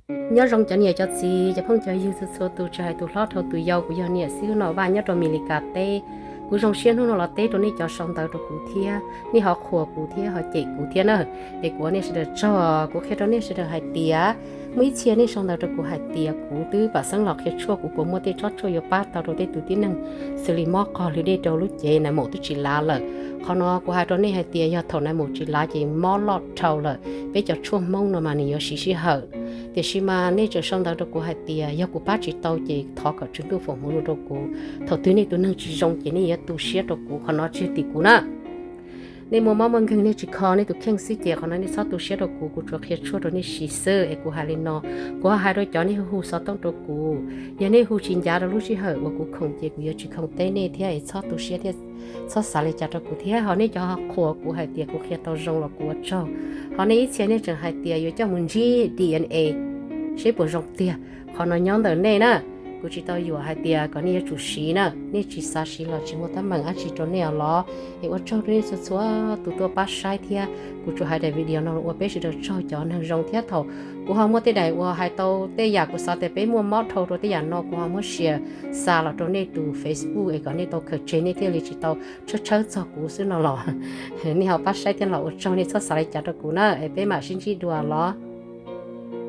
Nyob zoo cov niam cov txiv, cov phooj cov ywg txhua txhua tus, tsis hais tus hlob dhau tus yau, kuv yog niam xib hwb Nom Vaj nyob rau Amelikas teb. Kuv zoo siab hnub no los teb rau nej cov sau ntawv rau kuv thiab nej ho qhuas kuv thiab ho cem kuv thiab na. Es kuv ua nej sawv daws tsaug, kuv qhia rau nej sawv daws hais tias muaj ib txhia nej sau ntawv rau kuv hais tias kuv twb pam xeeb los qhia tshuaj, kuv puas muaj tej tsob tshuaj yuav pab tau rau tej tus tib neeg xws li mob qog lwm dej rau lub cev, nais maum twb tsis lav lawm. Qhov no kuv hais rau nej hais tias yog thaum nais maum tsis lav ces mob loj dhau lawm, peb cov tshuaj Hmoob no mas nws yuav siv sij hawm. Tiam sis mas nej tseem sau ntawv rau kuv hais tias yog kuv pab tsis tau ces thov kom Tswv Ntuj foom hmoov rau kuv. Thaum twg nej tus neeg tsis zoo ces nej yuav tu siab rau kuv, qhov no tsis yog tim kuv na. Nej muaj mob muaj nkeeg nej tsis kho nej tus kheej xwb ces qhov no nej txhob tu siab rau kuv, kuv tsuas qhia tshuaj rau nej siv xwb. Es kuv hais li no, kuv ho hais rau cov nej hu hu xov tooj rau kuv, yog nej hu tsis ncav rau lub sij hawm uas kuv khoom ces kuv yuav tsis khoom teb nej thiab, es txhob tu siab thiab txhob xav li cas rau kuv thiab. Ho nej cov qhuas kuv hais tias kuv qhia tau zoo los kuv ua tsaug. Ho nej ib txhia nej tseem hais tias yuav coj mus ntsib D N A seb puas zoo tiag, qhov no nyob ntawm nej na. Kuv tsis tau yuam hais tias kom nej yuav tsum siv na, nej tsis xav siv los tsis muaj teeb meem dab tsi rau nej os los. Es ua tsaug rau nej txhua txhua tus tuaj pab saib thiab. Kuv tsuas hais daim video no ua peb sawv daws tsaug cov neeg zoo thiab. Thaum kuv ho muaj tej daim uas hais tau tej yam kuv xav tias peb muaj mob dhau rau tej yam no kuv ho muab share xa los rau nej tus Facebook es kom nej tau khaws tseg, nej thiaj li tsis tau tshawb tshawb txog kuv xwb no los. Nej ho pab saib thiab los ua tsaug, nej txhob xav li cas rau kuv na, es peb mam sib ntsib dua los.